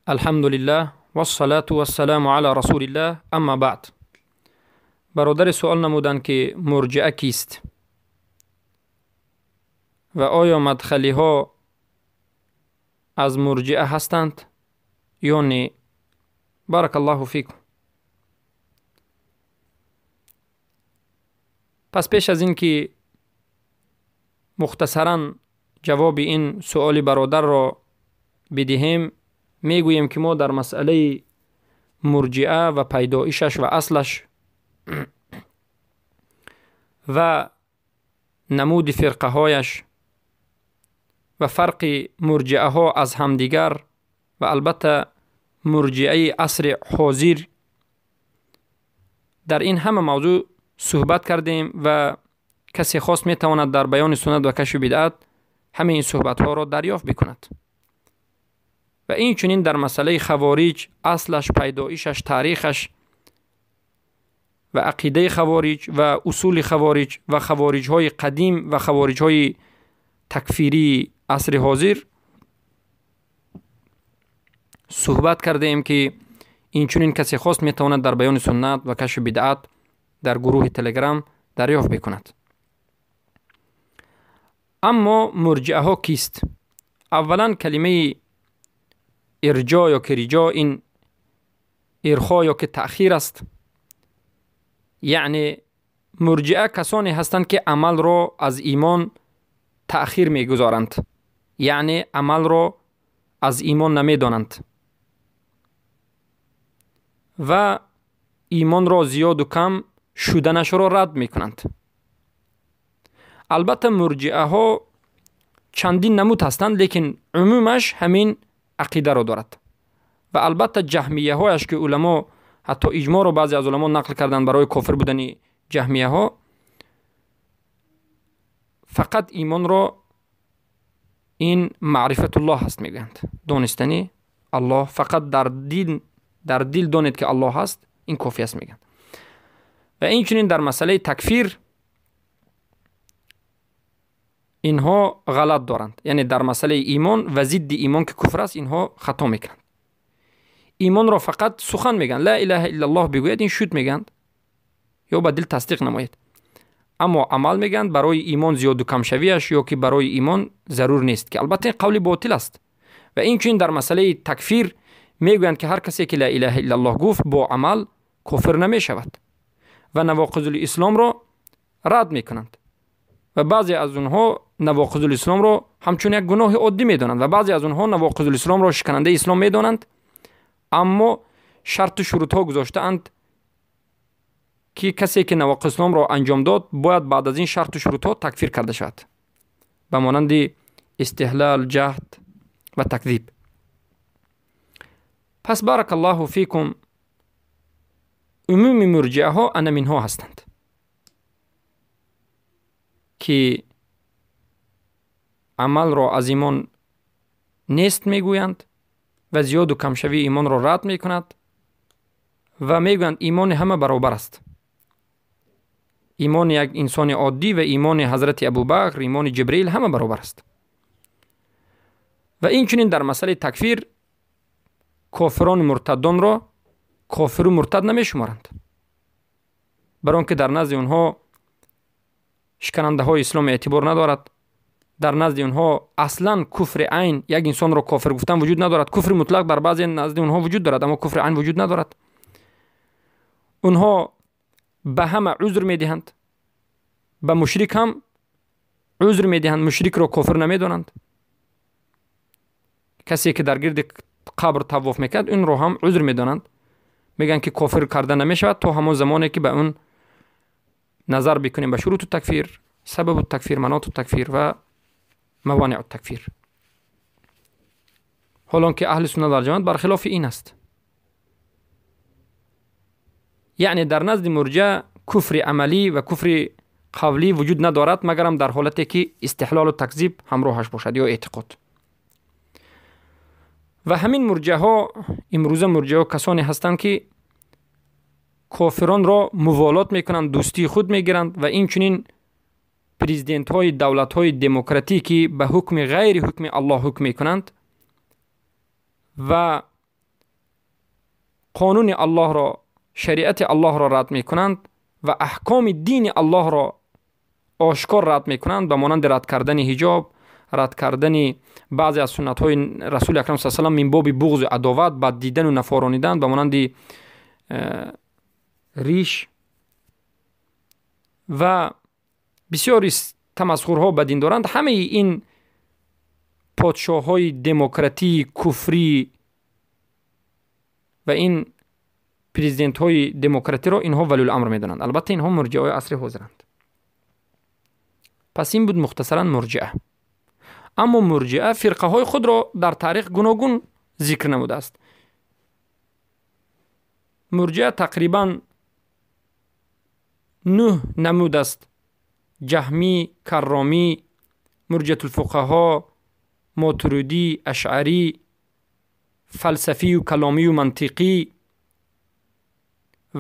الحمد لله والصلاة والسلام علی رسول الله اما بعد. برادر سوال نمودند که مرجئه کیست و آیا مدخلی ها از مرجئه هستند یا نه؟ بارک الله فیکم. پس پیش از این که مختصرا جواب این سوال برادر را بدهیم، میگوییم که ما در مسئله مرجئه و پیدایشش و اصلش و نمود فرقه هایش و فرق مرجئه ها از همدیگر و البته مرجئه عصر حاضر، در این همه موضوع صحبت کردیم و کسی خواست میتواند در بیان سنت و کشف بدعت همه این صحبت ها را دریافت بکند. و این چنین در مسئله خوارج، اصلش، پیدایشش، تاریخش و عقیده خوارج و اصول خوارج و خوارج های قدیم و خوارج های تکفیری عصر حاضر صحبت کرده ایم که این چنین کسی خواست میتواند در بیان سنت و کشف بدعت در گروه تلگرام دریافت بکند. اما مرجئه ها کیست؟ اولا کلمه ارجاع یا که رجاع، این ارخا یا که تأخیر است. یعنی مرجئه کسانی هستند که عمل را از ایمان تأخیر میگذارند، یعنی عمل را از ایمان نمیدانند و ایمان را زیاد و کم شدنش را رد میکنند. البته مرجئه ها چندین نمود هستند، لیکن عمومش همین عقیده را دارد. و البته جهمیه هایش که علما حتی اجماع را بعضی از علما نقل کردند برای کافر بودن جهمیه ها، فقط ایمان را این معرفت الله هست میگویند، دانستنی الله، فقط در دل دانید که الله هست، این کافی است میگن. و این چنین در مسئله تکفیر اینها غلط دارند، یعنی در مسئله ایمان و ضد ایمان که کفر است اینها خطا میکنند. ایمان را فقط سخن میگن، لا اله الا الله بگوید این شد میگن یا با دل تصدیق نمایید، اما عمل میگن برای ایمان زیاد و کم شویش یا که برای ایمان ضرور نیست، که البته این قول باطل است. و این چنین در مسئله تکفیر میگویند که هر کسی که لا اله الا الله گفت با عمل کافر نمیشود و نواقض الاسلام را رد میکنند. و بعضی از اونها نواقض الاسلام را همچون یک گناه عادی میدانند و بعضی از اونها نواقض الاسلام را شکننده اسلام میدانند، اما شرط و شروط ها گذاشته‌اند که کسی که نواقض اسلام را انجام داد باید بعد از این شرط و شروط ها تکفیر کرده شود، به مانند استحلال، جهد و تکذیب. پس بارک الله فیکم، عموم مرجئه ها انمین ها هستند که عمل را از ایمان نیست میگویند و زیاد و کمشوی ایمان را رد میکند و میگویند ایمان همه برابر است. ایمان یک انسان عادی و ایمان حضرت ابوبکر، ایمان جبریل همه برابر است. و این چنین در مسئله تکفیر کافران مرتدان را کافر و مرتد نمیشمارند، برای آنکه در نزد آنها شکننده های اسلام اعتبار ندارد. در نزد آنها اصلا کفر عین، یک انسان را کافر گفتن وجود ندارد. کفر مطلق در بعضی نزد آنها وجود دارد، اما کفر عین وجود ندارد. آنها به همه عذر میدهند، به مشرک هم عذر میدهند، مشرک را کافر نمیدانند. کسی که در گرد قبر طواف میکرد اون را هم عذر میدانند، میگن که کافر کرده نمیشود تا همون زمانی که به اون نظر بکنیم به شروط التکفیر، سبب التکفیر، مناط التکفیر و موانع التکفیر. حالان که اهل سنت و جماعت برخلاف این است. یعنی در نزد مرجع کفر عملی و کفر قولی وجود ندارد، مگرم در حالتی که استحلال و تکذیب همراهش باشد یا اعتقاد. و همین مرجع ها امروزه مرجع ها کسانی هستند که کافران را موالات میکنند، دوستی خود میگیرند و این چنین پرزیدنت های دولت های دموکراتیکی به حکم غیر حکم الله حکم میکنند و қонуни Аллоҳро, шариати Аллоҳро рад мекунанд ва аҳкоми дини Аллоҳро ошкор рад мекунанд, ба монанди рад кардани ҳиҷоб, рад кардани баъзе аз суннатҳои Расули Акрам саллаллоҳу алайҳи васаллам мин боби буғзу адоват, бад дидану нафоронидан, ба монанди риш ва бисёри тамасхурҳо ба дин доранд. Ҳамаи ин подшоҳҳои демократии куфрӣ ва ин президентҳои демократиро инҳо валиуламр медонанд. Албатта, инҳо мурҷиаҳои асри ҳозиранд. Пас ин буд мухтасаран мурҷиа. Аммо мурҷиа фирқаҳои худро дар таърих гуногун зикр намудааст. Мурҷиа тақрибан 9 намуд аст: ҷаҳмӣ, карромӣ, мурҷиатулфуқаҳо, мотурудӣ, ашъарӣ, фалсафию каломию мантиқӣ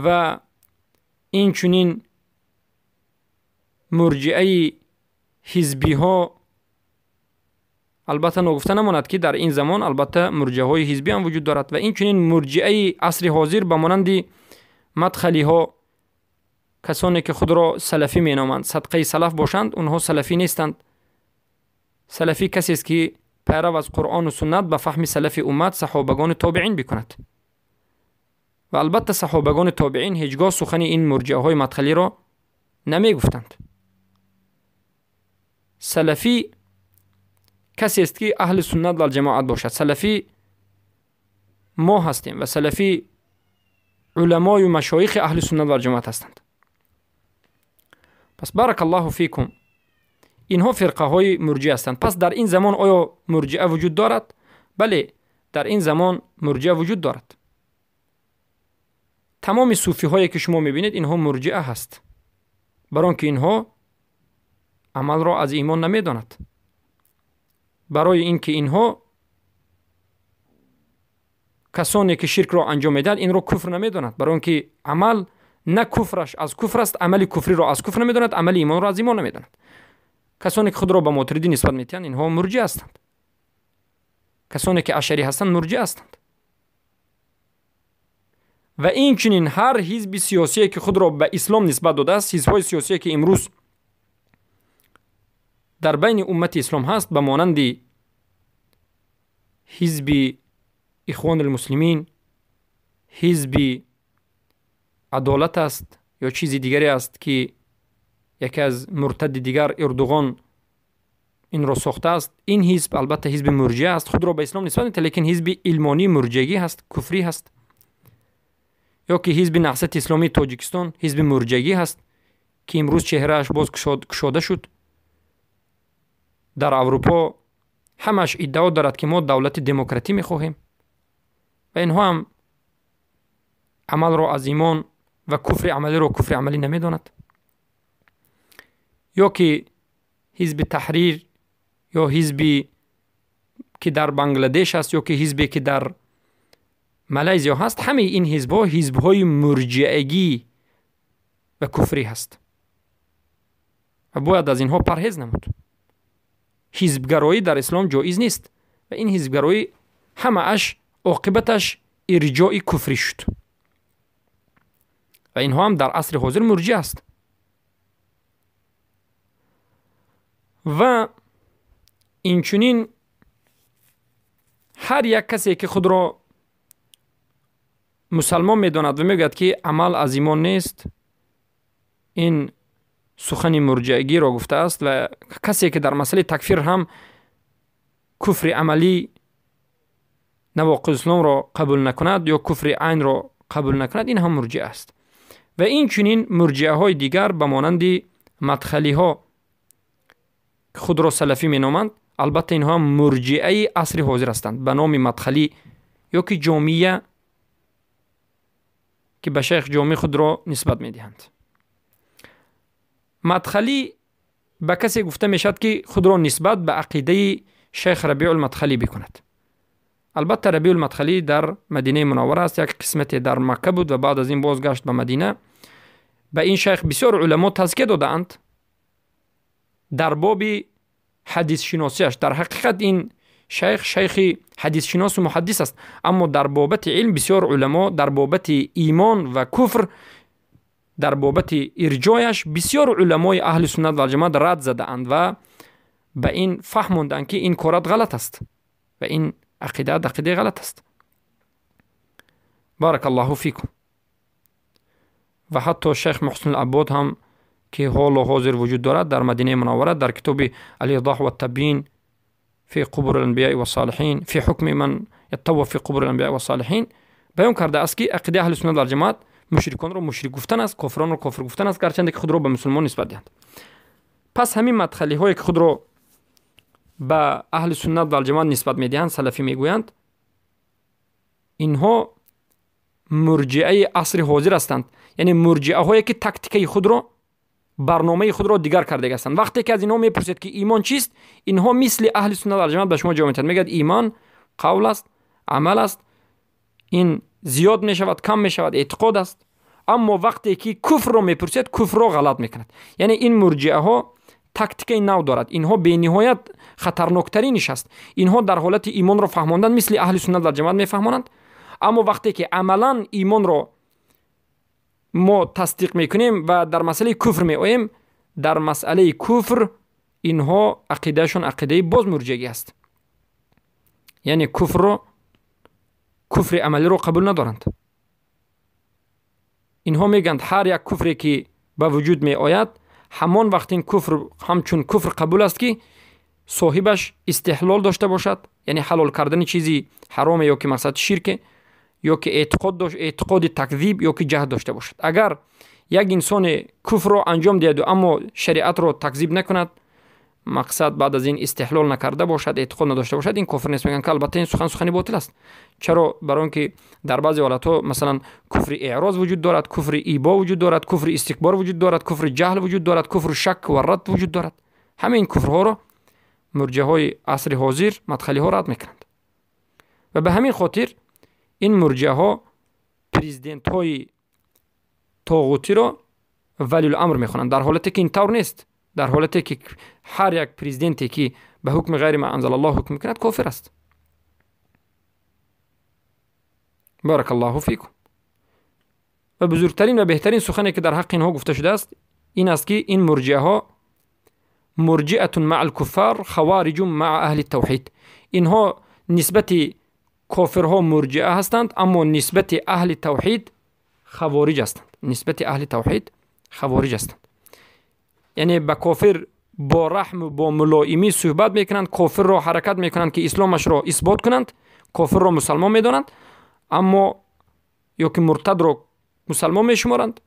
ва инчунин мурҷиаи ҳизбиҳо. Албатта, ногуфта намонад, ки дар ин замон албатта мурҷиаҳои ҳизбӣ ҳам вуҷуд дорад ва инчунин мурҷиаи асри ҳозир ба монанди мадхалиҳо, касоне ки худро салафӣ меноманд, садқаи салаф бошанд, онҳо салафӣ нестанд. Салафӣ касест, ки пайрав аз Қуръону суннат ба фаҳми салафи уммат, саҳобагону тобеин бикунад. Ва албатта, саҳобагони тобеин ҳеҷ гоҳ сухани ин мурҷиаҳои мадхалиро намегуфтанд. Салафӣ касест, ки аҳли суннат валҷамоат бошад. Салафӣ мо ҳастем ва салафӣ уламою машоихи аҳли суннат валҷамоат ҳастанд. Пас, баракаллоҳу фикум, инҳо фирқаҳои мурҷиа ҳастанд. Пас дар ин замон оё мурҷиа вуҷуд дорад? Бале, дар ин замон мурҷиа вуҷуд дорад. Тамоми суфиҳое, ки шумо мебинед, инҳо мурҷиа ҳаст, бар он ки инҳо амалро аз имон намедонад, барои ин ки инҳо касоне ки ширкро анҷом медиҳад, инро куфр намедонад, барои он ки амал на куфраш аз куфр аст, амали куфриро аз куфр намедонад, амали имонро аз имон намедонад. Касоне ки худро ба мотуридӣ нисбат медиҳанд, инҳо мурҷиа ҳастанд. Касоне ки ашарӣ ҳастанд, мурҷиа ҳастанд. Ва инчунин ҳар ҳизби сиёсие, ки худро ба ислом нисбат додааст, ҳизбҳои сиёсие, ки имрӯз дар байни уммати ислом ҳаст, ба монанди ҳизби Ихвонулмуслимин, ҳизби Адолат аст ё чизи дигаре аст, ки яке аз муртади дигар Эрдуғон инро сохтааст. Ин ҳизб албатта ҳизби мурҷиа аст, худро ба ислом нисбат медиҳад, лекин ҳизби илмонии мурҷиагӣ ҳаст, куфрӣ ҳаст. Ё ки ҳизби Наҳзати Исломии Тоҷикистон ҳизби мурҷиагӣ ҳаст, ки имрӯз чеҳрааш боз кушода шуд дар Аврупо. Ҳамаш иддао дорад, ки мо давлати демократӣ мехоҳем, ва инҳо ҳам амалро аз имон ва куфри амалиро куфри амалӣ намедонад. Ё ки ҳизби Таҳрир ё ҳизби ки дар Бангладеш аст, ё ки ҳизбе ки дар Малайзия ҳаст, ҳамаи ин ҳизбҳо ҳизбҳои мурҷиагӣ ва куфрӣ ҳаст ва бояд аз инҳо парҳез намуд. Ҳизбгароӣ дар ислом ҷоиз нест ва ин ҳизбгароӣ ҳамааш оқибаташ ирҷои куфрӣ шуд ва инҳо ҳам дар асри ҳозир мурҷиа аст. Ва инчунин ҳар як касе, ки худро мусалмон медонад ва мегӯяд, ки амал аз имон нест, ин сухани мурҷиагиро гуфтааст. Ва касе ки дар масъалаи такфир ҳам куфри амалӣ навоқиди исломро қабул накунад ё куфри айнро қабул накунад, ин ҳам мурҷиа аст. Ва инчунин мурҷиаҳои дигар ба монанди мадхалиҳо, ки худро салафӣ меноманд, албатта инҳо ҳам мурҷиаи асри ҳозир ҳастанд, ба номи мадхалӣ ё ки ҷомия, ки ба шайх Ҷомӣ худро нисбат медиҳанд. Мадхалӣ ба касе гуфта мешавад, ки худро нисбат ба ақидаи шайх Рабиулмадхалӣ бикунад. Албатта, Рабиулмадхалӣ дар Мадинаи Мунаввара аст, як қисмате дар Макка буд ва баъд аз ин бозгашт ба Мадина. Ба ин шайх бисёр уламо тазкия додаанд дар боби ҳадисшиносиаш. Дар ҳақиқат ин шайх шайхи ҳадисшиносу муҳаддис аст, аммо дар бобати илм бисёр уламо дар бобати имон ва куфр, дар бобати ирҷояш бисёр уламои аҳли суннат валҷамоат рад задаанд ва ба ин фаҳмонданд, ки ин корат ғалат аст ва ин ақидаат ақидаи ғалат аст. Барак Аллоҳу фикум. Ва ҳатто шайх Муҳсин Аббод ҳам, ки ҳоло ҳозир вуҷуд дорад дар Мадинаи Мунаввара, дар китоби Ализоҳ ва Табин фи қубур аланбияи вассолиҳин фи ҳукми ман ятавва фи қубур аланбияи вассолиҳин баён кардааст, ки ақидаи аҳли суннат валҷамоат мушриконро мушрик гуфтан аст, кофиронро кофир гуфтан аст, гарчанде ки худро ба мусулмон нисбат диҳанд. Пас ҳамин мадхалиҳое, ки худро ба аҳли суннат валҷамоат нисбат медиҳанд, салафӣ мегӯянд, инҳо мурҷиаи асри ҳозир ҳастанд, яъне мурҷиаҳое, ки тактикаи худро, барномаи худро дигар кардаги ҳастанд. Вақте ки аз инҳо мепурсед, ки имон чист, инҳо мисли аҳли суннат валҷамоат ба шумо ҷавоб медиҳанд, мегӯяд: имон қавл аст, амал аст, ин зиёд мешавад, кам мешавад, эътиқод аст. Аммо вақте ки куфрро мепурсед, куфрро ғалат мекунад. Яъне ин мурҷиаҳо тактикаи нав дорад, инҳо бениҳоят хатарноктариниш аст. Инҳо дар ҳолати имонро фаҳмондан мисли аҳли суннат валҷамоат мефаҳмонанд, аммо вақте ки амалан имонро мо тасдиқ мекунем ва дар масъалаи куфр меоем, дар масъалаи куфр инҳо ақидаашон ақидаи боз мурҷиагӣ аст, яъне куфрро, куфри амалиро қабул надоранд. Инҳо мегӯянд, ҳар як куфре, ки ба вуҷуд меояд, ҳамон вақт ин куфр ҳамчун куфр қабул аст, ки соҳибаш истиҳлол дошта бошад, яъне ҳалол кардани чизи ҳароме ё ки мақсад ширке, ё ки эътиқод дошт, эътиқоди такзиб ё ки ҷаҳд дошта бошад. Агар як инсоне куфрро анҷом диҳаду, аммо шариатро такзиб накунад, мақсад баъд аз ин истиҳлол накарда бошад, эътиқод надошта бошад, ин кофир нест, мегӯянд, ки албатта ин сухан сухани ботил аст. Чаро? Барои он ки дар баъзе ҳолатҳо, масалан, куфри эъроз вуҷуд дорад, куфри ибо вуҷуд дорад, куфри истикбор вуҷуд дорад, куфри ҷаҳл вуҷуд дорад, куфри шак ва рад вуҷуд дорад. Ҳама ин куфрҳоро мурҷиаҳои асри ҳозир, мадхалиҳо рад мекунанд ва ба ҳамин хотир ин мурҷиаҳо президентҳои тоғутиро валиуламр мехонанд, дар ҳолате ки ин тавр нест, дар ҳолате ки ҳар як президенте, ки ба ҳукми ғайри ма анзалаллоҳ ҳукм мекунад, кофир аст. Баракаллоҳу фикум. Ва бузургтарин ва беҳтарин сухане, ки дар ҳаққи инҳо гуфта шудааст, ин аст, ки ин мурҷиаҳо мурҷиатун маа алкуффар, хавариҷун маа аҳли тавҳид. Инҳо нисбати кофирҳо мурҷиа ҳастанд, аммо нисбати аҳли тавҳид хавориҷ ҳастанд, нисбати аҳли тавҳид хавориҷ ҳастанд. Яъне ба кофир бо раҳму бо мулоимӣ суҳбат мекунанд, кофирро ҳаракат мекунанд, ки исломашро исбот кунанд, кофирро мусалмон медонанд, аммо ё ки муртадро мусалмон мешуморанд.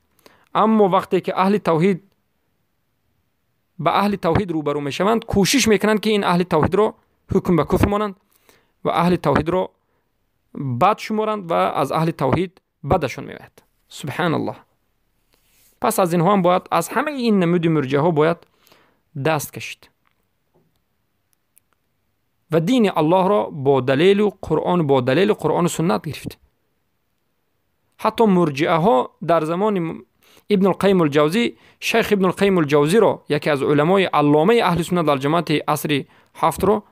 Аммо вақте ки аҳли тавҳид ба аҳли тавҳид рӯбарӯ мешаванд, кӯшиш мекунанд, ки ин аҳли тавҳидро ҳукм ба куфр монанд ва аҳли тавҳидро бад шуморанд ва аз аҳли тавҳид бадашон меояд. Субҳаналлоҳ. Пас аз инҳо ҳам бояд, аз ҳамаи ин намуди мурҷиаҳо бояд даст кашид ва дини Аллоҳро бо далелу Қуръон, бо далели Қуръону суннат гирифт. Ҳатто мурҷиаҳо дар замони Ибн Алқайим Алҷавзӣ, шайх Ибн Алқайим Алҷавзиро, яке аз уламои алломаи аҳли суннат валҷамоати асри ҳафтро,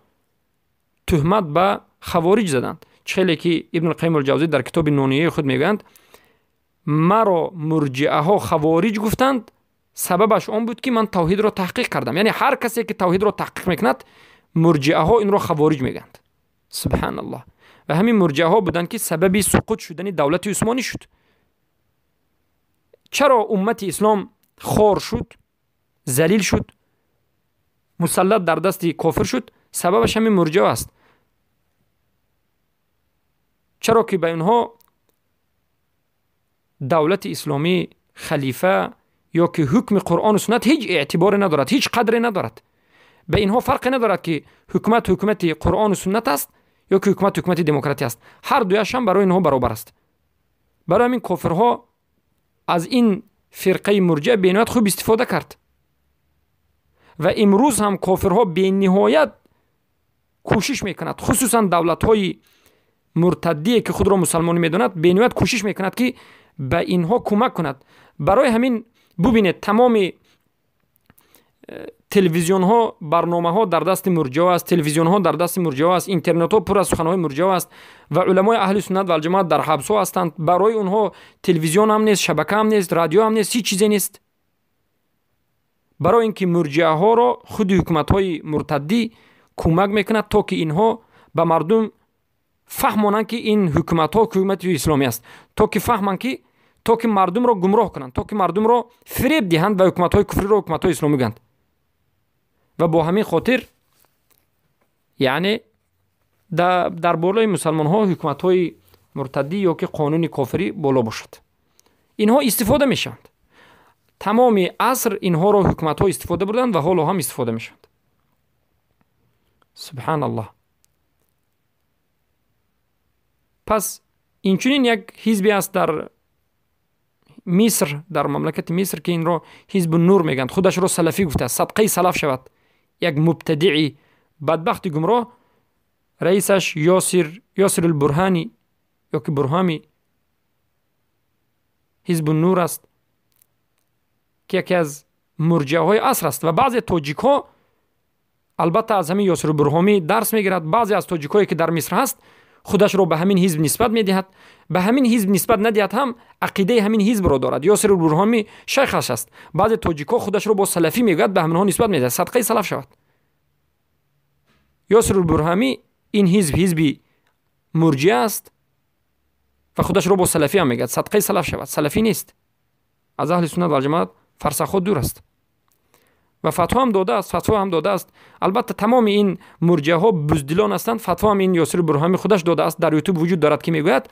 туҳмат ба хавориҷ заданд. Чӣ хеле ки Ибн Алқайим Алҷавзӣ дар китоби нунияи худ мегӯянд: маро мурҷиаҳо хавориҷ гуфтанд, сабабаш он буд, ки ман тавҳидро таҳқиқ кардам. Яъне ҳар касе, ки тавҳидро таҳқиқ мекунад, мурҷиаҳо инро хавориҷ мегӯянд. Субҳаналлоҳ. Ва ҳамин мурҷиаҳо буданд, ки сабаби суқут шудани давлати усмонӣ шуд. Чаро уммати ислом хор шуд, залил шуд, мусаллат дар дасти кофир шуд? Сабабаш ҳамин мурҷиа аст. Чаро ки ба инҳо давлати исломӣ, халифа ё ки ҳукми Қуръону суннат ҳеҷ эътиборе надорад, ҳеҷ қадре надорад. Ба инҳо фарқе надорад, ки ҳукумат ҳукумати Қуръону суннат аст ё ки ҳукумат ҳукумати демократӣ аст, ҳар дуяш ҳам барои инҳо баробар аст. Барои ҳамин кофирҳо аз ин фирқаи мурҷиа бениҳоят хуб истифода кард ва имрӯз ҳам кофирҳо бениҳоят кӯшиш мекунад, хусусан давлатҳои муртаддие, ки худро мусалмонӣ медонад, бениҳоят кӯшиш мекунад, ки ба инҳо кӯмак кунад. Барои ҳамин бубинед, тамоми Телевизионҳо, барномаҳо дар дасти мурҷиа аст, телевизионҳо дар дасти мурҷиа аст, интернетҳо пур аз суханҳои мурҷиа аст ва уламои аҳли суннат ва алҷамоат дар ҳабсҳо ҳастанд. Барои онҳо телевизион ҳам нест, шабака ҳам нест, радио ҳам нест, ҳеҷ чизе нест. Барои ин ки мурҷиаҳоро худи ҳукуматҳои муртаддӣ кӯмак мекунад, то ки инҳо ба мардум фаҳмонанд, ки ин ҳукуматҳо ҳукумати исломӣ аст, то ки фаҳманд, ки то ки мардумро гумроҳ кунанд, то ки мардумро фиреб диҳанд ва ҳукуматҳои куфриро ҳукуматҳои исломӣ гӯянд. Ва бо ҳамин хотир, яъне дар болои мусалмонҳо ҳукуматҳои муртаддӣ ё ки қонуни кофирӣ боло бошад. Инҳо истифода мешаванд. Тамоми аср инҳоро ҳукуматҳо истифода бурданд ва ҳоло ҳам истифода мешаванд. Субҳаналлоҳ. Пас инчунин як ҳизбе аст дар Миср, дар мамлакати Миср, ки инро ҳизбу нур мегӯянд. Худашро салафӣ гуфтааст, садқаи салаф шавад. Як мубтадии бадбахти гумроҳ, раисаш Ёсирулбурҳани ё ки Бурҳами, ҳизбу нур аст, ки яке аз мурҷиаҳои аср аст. Ва баъзе тоҷикҳо албатта аз ҳамин Ёсирулбурҳомӣ дарс мегирад. Баъзе аз тоҷикҳое ки дар Миср ҳаст, худашро ба ҳамин ҳизб нисбат медиҳад. Ба ҳамин ҳизб нисбат надиҳад ҳам ақидаи ҳамин ҳизбро дорад. Ёсирулбурҳомӣ шайхаш аст. Баъзе тоҷикҳо худашро бо салафӣ мегӯяд, ба ҳаминҳо нисбат медиҳад, садқаи салаф шавад. Ёсирулбурҳомӣ ин ҳизб ҳизби мурҷиа аст ва худашро бо салафӣ ҳам мегӯяд, садқаи салаф шавад. Салафӣ нест, аз аҳли суннат ва ҷамоат фарсахҳо дур аст ва фатво ҳам додааст, фатво ҳам додааст. Албатта тамоми ин мурҷиаҳо буздилон ҳастанд. Фатво ҳам ин Ёсир Бурҳомӣ худаш додааст, дар ютуб вуҷуд дорад, ки мегӯяд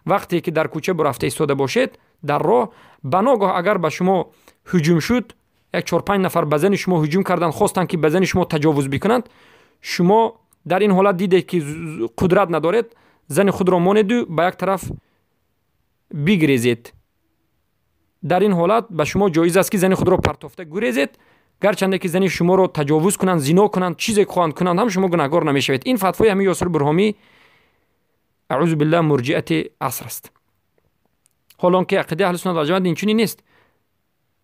вақте ки дар кӯча бурафта истода бошед, дар роҳ ба ногоҳ агар ба шумо ҳуҷум шуд, як 4-5 нафар ба зани шумо ҳуҷум карданд, хостанд ки ба зани шумо таҷовуз бикунанд, шумо дар ин ҳолат дидед ки қудрат надоред, зани худро монеду ба як тараф бигрезед. Дар ин ҳолат ба шумо ҷоиз аст ки зани худро партофта гурезед, гарчанде ки зани шуморо таҷовуз кунанд, зино кунанд, чизе хоҳанд кунанд ҳам шумо гунаҳгор намешавед. Ин фатвои ҳамин Ёсир Бурҳомӣ, аъузу биллаҳ, мурҷиати аср аст. Ҳоло он ки ақидаи аҳли суннат ва ҷамоат инчунин нест.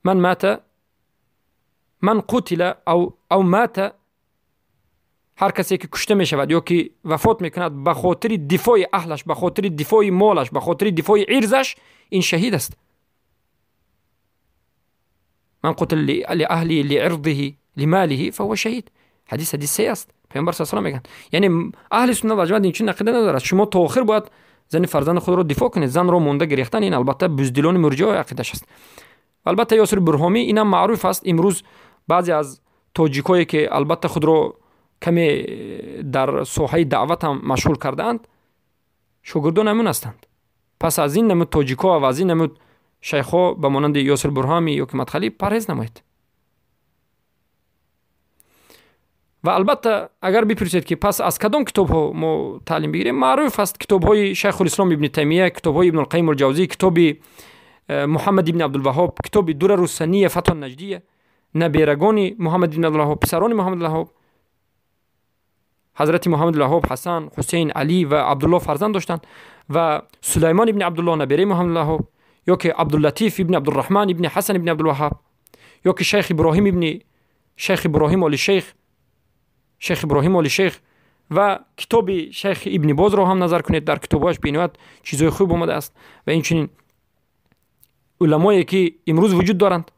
Ман мата, ман қутила ав мата, ҳар касе ки кушта мешавад ё ки вафот мекунад ба хотири дифои аҳлаш, ба хотири дифои молаш, ба хотири дифои ирзаш, ин шаҳид аст. من قتل لأهله لعرضه لماله فهو شهید. حدیث حدیث سه است. پیامبر صلی الله علیه و میگن یعنی اهل سنت و جماعت اینچنین عقیده ندارد. شما تا آخر باید زن فرزند خود را دفاع کنید. زن را مونده گرفتن این البته بزدلان مرجع عقیدش است. البته یاسر برهامی اینم معروف است. امروز بعضی از тоҷикое ки албатта худро каме дар соҳаи даъват ҳам машғул кардаанд, шогирдон ҳамун ҳастанд. Пас аз ин намуд тоҷикҳо ва аз ин намуд шайхҳо ба монанди Ёсир Бурҳомӣ ё ки Мадхалӣ парҳез намоед. Ва албатта агар бипурсед ки пас аз кадом китобҳо мо таълим бигирем, маъруф аст китобҳои Шайхулислом ибни Таймия, китобҳои Ибнулқайим алҷавзӣ, китоби Муҳаммад ибни Абдулваҳҳоб, китоби Дурару Сания Фатҳу Наҷдия, наберагони Муҳаммад ибни Абдулваҳҳоб, писарони Муҳаммад Абдулваҳҳоб, ҳазрати Муҳаммад Абдулваҳҳоб, Ҳасан, Ҳусейн, Алӣ ва Абдуллоҳ фарзанд доштанд ва Сулаймон ибни Абдуллоҳ набераи Муҳаммад Абдулваҳҳоб, ё ки Абдуллатиф ибни Абдурраҳман ибни Ҳасан ибни Абдулваҳҳоб, ё ки Шайх Иброҳим ибни Шайх Иброҳим оли Шейх, Шайх Иброҳим оли Шейх ва китоби Шайх ибни Бозро ҳам назар кунед. Дар китобҳояш бениҳоят чизҳои хуб омадааст ва инчунин уламое ки имрӯз вуҷуд доранд,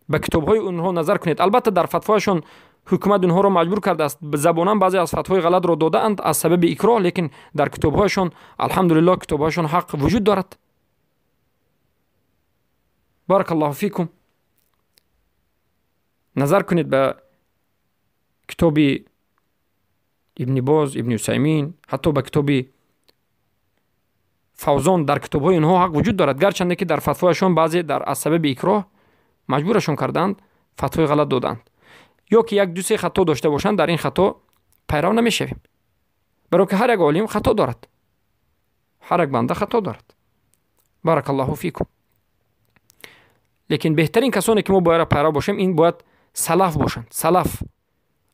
ба китобҳои онҳо назар кунед. Албатта дар фатвояшон ҳукумат онҳоро маҷбур кардааст, забонан баъзе аз фатвои ғалатро додаанд аз сабаби икроҳ, лекин дар китобҳояшон алҳамдулиллоҳ китобҳояшон ҳақ вуҷуд дорад. Баракаллоҳу фикум. Назар кунед ба китоби ибни Боз, ибни Усаймин, ҳатто ба китоби Фавзон. Дар китобҳои онҳо ҳақ вуҷуд дорад, гарчанде ки дар фатвояшон баъзе аз сабаби икроҳ маҷбурашон карданд, фатвои ғалат доданд, ё ки як ду се хато дошта бошанд, дар ин хато пайрав намешавем, баро ки ҳар як олим хато дорад, ҳар як банда хато дорад. Баракаллоҳу фикум. Лекин беҳтарин касоне ки мо бояд пайрав бошем, ин бояд салаф бошанд. Салаф.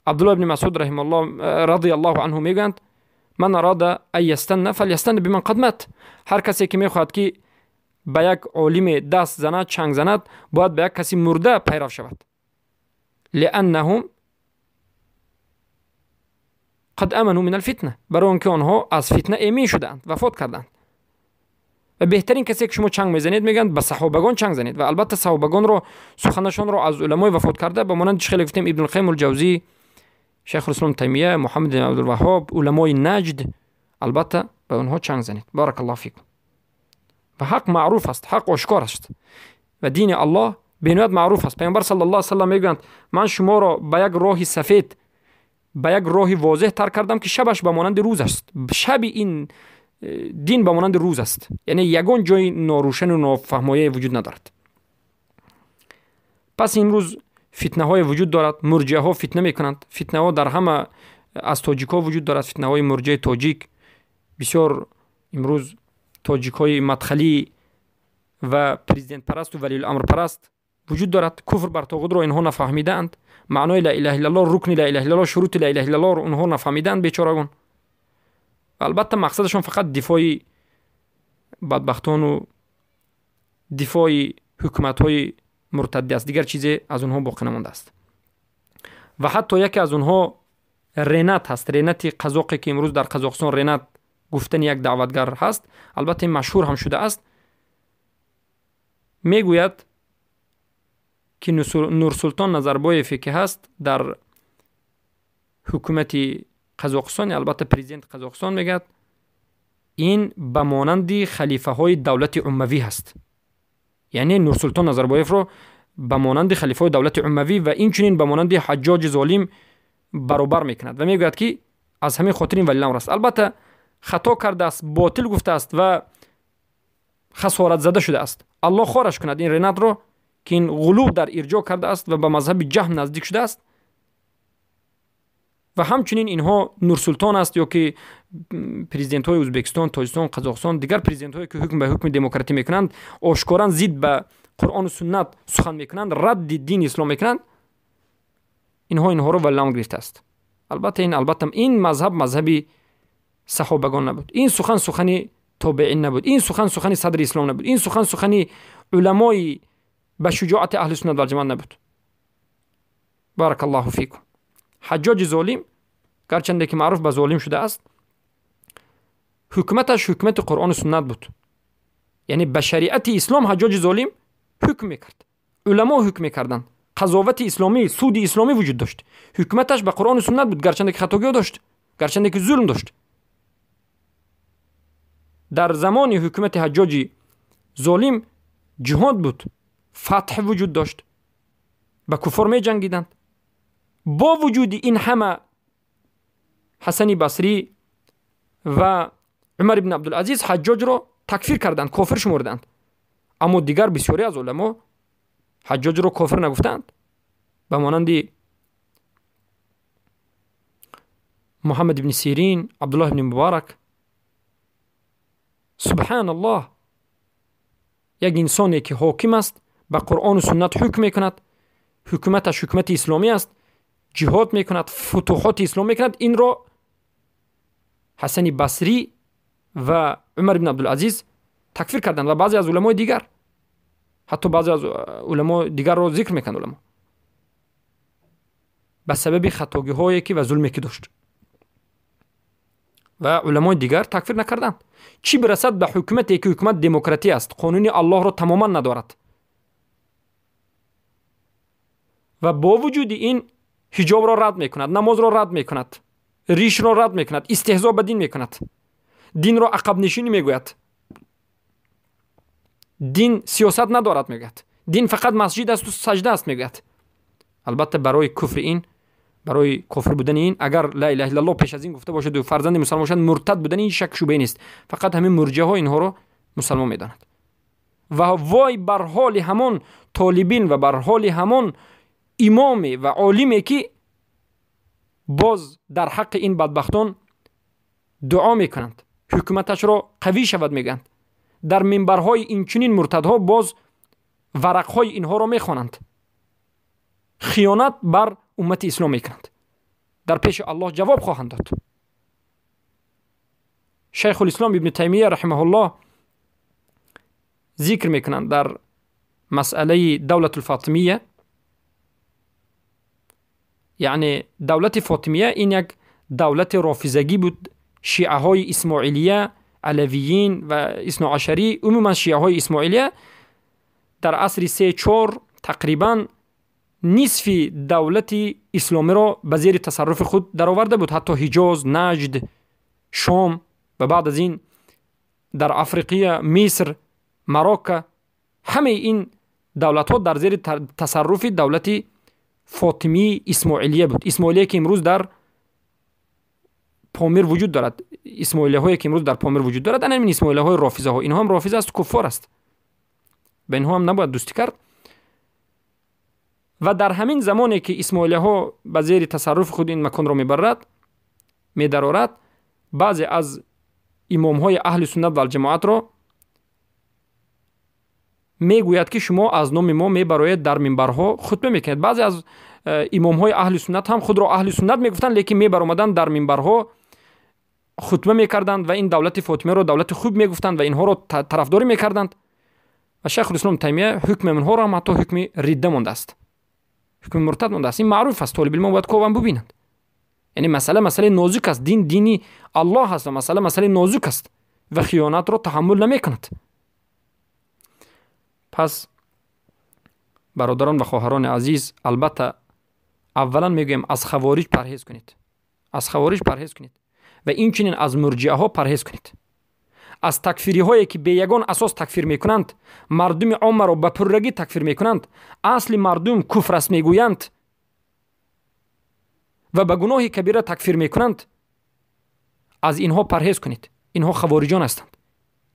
Абдуллоҳ ибни Масъуд раҳималлоҳ радияллоҳу анҳу мегӯянд: ман арада ан ястанна фалястанна биман қад мат. Ҳар касе ки мехоҳад ки ба як олиме даст занад, чанг занад, бояд ба як каси мурда пайрав шавад. لأنهم قد امنوا من الفتنه، برای آنکه آنها از فتنه امین شدند، وفات کردند. و بهترین کسی که شما چنگ میزنید میگن به صحابگان چنگ زنید و البته صحابگان رو سخنشان رو از علمای وفات کرده به مانند خیلی گفتیم ابن القیم الجوزی، شیخ الاسلام تیمیه، محمد بن عبدالوهاب، علمای نجد، البته به آنها چنگ زنید. بارک الله فیکم. و حق معروف است، حق آشکار است و دین الله بنیاد معروف است. پیامبر صلی الله علیه و سلم میگویند من شما را به یک راه سفید، به یک راه واضح تر کردم که شبش به مانند روز است. شب این دین به مانند روز است، یعنی یگان جای ناروشن و نافهمایی وجود ندارد. پس امروز فتنه های وجود دارد، مرجعه ها فتنه میکنند. فتنه ها در همه از تاجیک ها وجود دارد، فتنه های مرجعه تاجیک بسیار امروز تاجیک های مدخلی و پرزیدنت پرست و ولی الامر پرست وجود دارد. کفر بر طاغوت را اینها نفهمیدند، معنای لا اله الا الله، رکن لا اله الا الله، شروط لا اله الا الله را اونها نفهمیدند بیچارگان. البته مقصدشان فقط دفاع بدبختان و دفاع حکومت های مرتد است، دیگر چیزی از اونها باقی نمانده است. و حتی یکی از اونها رینت هست، رینت قزاقی که امروز در قزاقستان رینت گفتن یک دعوتگر هست، البته مشهور هم شده است، میگوید که نورسلطان نظربایف که هست در حکومت قزاقستان، البته پرزیدنت قزاقستان، میگه این به مانند خلیفه های دولت اموی هست. یعنی نورسلطان نظربایف رو به مانند خلیفه های دولت اموی و این چنین به مانند حجاج ظالم برابر میکند و میگوید که از همین خاطر این ولی الامر است. البته خطا کرده است، باطل گفته است و خسارت زده شده است. الله خارش کند این رینت رو که این غلو در ارجاع کرده است و به مذهب جهم نزدیک شده است. و همچنین اینها نورسلطان است یا که پرزیدنت های ازبکستان، تاجیکستان، قزاقستان، دیگر پرزیدنت هایی که حکم به حکم دموکراتی میکنند، آشکارا ضد به قرآن و سنت سخن میکنند، رد دین اسلام میکنند، اینها رو ولی الامر گرفته است. البته این مذهب مذهبی صحابگان نبود، این سخن سخن تابعین نبود، این سخن سخن صدر اسلام نبود، این سخن سخن علمای به شجاعت اهل سنت و جماعت نبود. بارک الله فیکم. حجاج ظالم گرچنده که معروف به ظالم شده است، حکومتش حکومت قرآن و سنت بود. یعنی به شریعت اسلام حجاج ظالم حکم میکرد، علما حکم میکردند، قضاوت اسلامی، سود اسلامی وجود داشت. حکومتش به قرآن و سنت بود، گرچنده که خطاگی داشت، گرچنده که ظلم داشت. در زمان حکومت حجاج ظالم جهاد بود، فتح وجود داشت، به کفر می جنگیدند. با وجود این همه حسن بصری و عمر بن عبدالعزیز حجاج را تکفیر کردند، کافر شمردند. اما دیگر بسیاری از علما حجاج را کافر نگفتند، به مانند محمد بن سیرین، عبدالله بن مبارک. سبحان الله، یک انسانی که حاکم است، به قرآن و سنت حکم میکند، حکومتش حکومت اسلامی است، جهاد میکند، فتوحات اسلام میکند، این را حسن بصری و عمر بن عبدالعزیز تکفیر کردند و بعضی از علمای دیگر، حتی بعضی از علمای دیگر را ذکر میکنند علما، به سبب خطاگی هایی که و ظلمی که داشت و علمای دیگر تکفیر نکردند. چی برسد به حکومتی که حکومت دموکراتی است، قانون الله را تماما ندارد و با وجود این حجاب را رد میکند، نماز را رد میکند، ریش را رد میکند، استهزا به دین میکند، دین را عقب نشینی میگوید، دین سیاست ندارد میگوید، دین فقط مسجد است و سجده است میگوید. البته برای کفر این، برای کفر بودن این، اگر لا اله الا الله پیش از این گفته باشد و فرزند مسلمان باشد، مرتد بودن این شک شبهه نیست. فقط همین مرجعه ها اینها را مسلمان میدانند. و وای بر حال همان طالبین و بر حال همان امام و عالمی که باز در حق این بدبختان دعا میکنند، حکومتش را قوی شود میگند، در منبرهای این چنین مرتدها باز ورقهای اینها را میخوانند، خیانت بر امت اسلام میکنند، در پیش الله جواب خواهند داد. شیخ الاسلام ابن تیمیه رحمه الله ذکر میکنند در مسئله دولت الفاطمیه. Яъне давлати Фотимия ин як давлати рофизагӣ буд. Шиаҳои исмоилия, алавиин ва исноашарӣ, умуман шиаҳои исмоилия дар асри 3-4 тақрибан нисфи давлати исломиро ба зери тасарруфи худ дароварда буд. Ҳатто Ҳиҷоз, Наҷд, Шом ва баъд аз ин дар Африқия, Миср, Марокко, ҳамаи ин давлатҳо дар зери тасарруфи давлати фотимии исмоилия буд. Исмоилия, ки имрӯз дар Помир вуҷуд дорад, исмоилияҳое, ки имрӯз дар Помир вуҷуд дорад, ана ҳамин исмоилияҳои рофизаҳо. Инҳо ҳам рофиза аст, куффор аст, ба инҳо ҳам набояд дӯстӣ кард. Ва дар ҳамин замоне, ки исмоилияҳо ба зери тасарруфи худ ин маконро мебарад, медарорад, баъзе аз имомҳои аҳли суннат валҷамоатро мегӯяд, ки шумо аз номи мо мебароед, дар минбарҳо хутба мекунед. Баъзе аз имомҳои аҳли суннат ҳам худро аҳли суннат мегуфтанд, лекин мебаромаданд, дар минбарҳо хутба мекарданд ва ин давлати Фотимаро давлати хуб мегуфтанд ва инҳоро тарафдорӣ мекарданд. Ва Шайхулислом Таймия ҳукми онҳоро ҳам ҳатто ҳукми ридда мондааст, ҳукми муртад мондааст. Ин маъруф аст, толибилмон бояд кован бубинанд. Яъне масъала масъалаи нозук аст. Дин дини Аллоҳ аст ва масъала масъалаи нозук аст ва хиёнатро таҳаммул намекунад. Пас, бародарон ва хоҳарони азиз, албатта, аввалан мегӯем, аз хавориҷ парҳез кунед, аз хавориҷ парҳез кунед ва инчунин аз мурҷиаҳо парҳез кунед, аз такфириҳое, ки бе ягон асос такфир мекунанд, мардуми оммаро ба пуррагӣ такфир мекунанд, асли мардум куфр аст мегӯянд ва ба гуноҳи кабира такфир мекунанд. Аз инҳо парҳез кунед. Инҳо хавориҷон ҳастанд,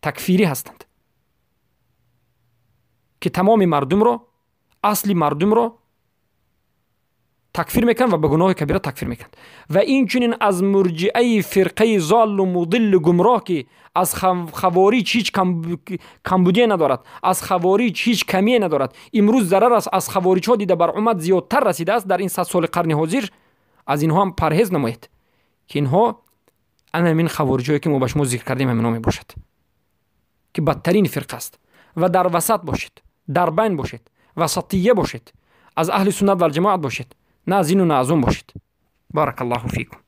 такфирӣ ҳастанд, ки тамоми мардумро, асли мардумро такфир мекунанд ва ба гуноҳи кабира такфир мекунанд. Ва инчунин аз мурҷиаи фирқаи золлу мудиллу гумроҳ, ки аз хавориҷ ҳеҷ камбудие надорад, аз хавориҷ ҳеҷ камие надорад. Имрӯз зарар аз хавориҷҳо дида бар уммат зиёдтар расидааст дар ин 100 соли қарни ҳозир. Аз инҳо ҳам парҳез намоед, ки инҳо ана ҳамин хавориҷҳое, ки мо ба шумо зикр кардем, ҳаминҳо мебошад, ки бадтарин фирқа аст. Ва дар васат бошед, дар байн бошед, васатия бошед, аз аҳли суннат валҷамоат бошед, на аз ину, на аз он бошед. Баракаллоҳу фикум.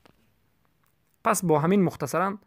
Пас бо ҳамин мухтасаран.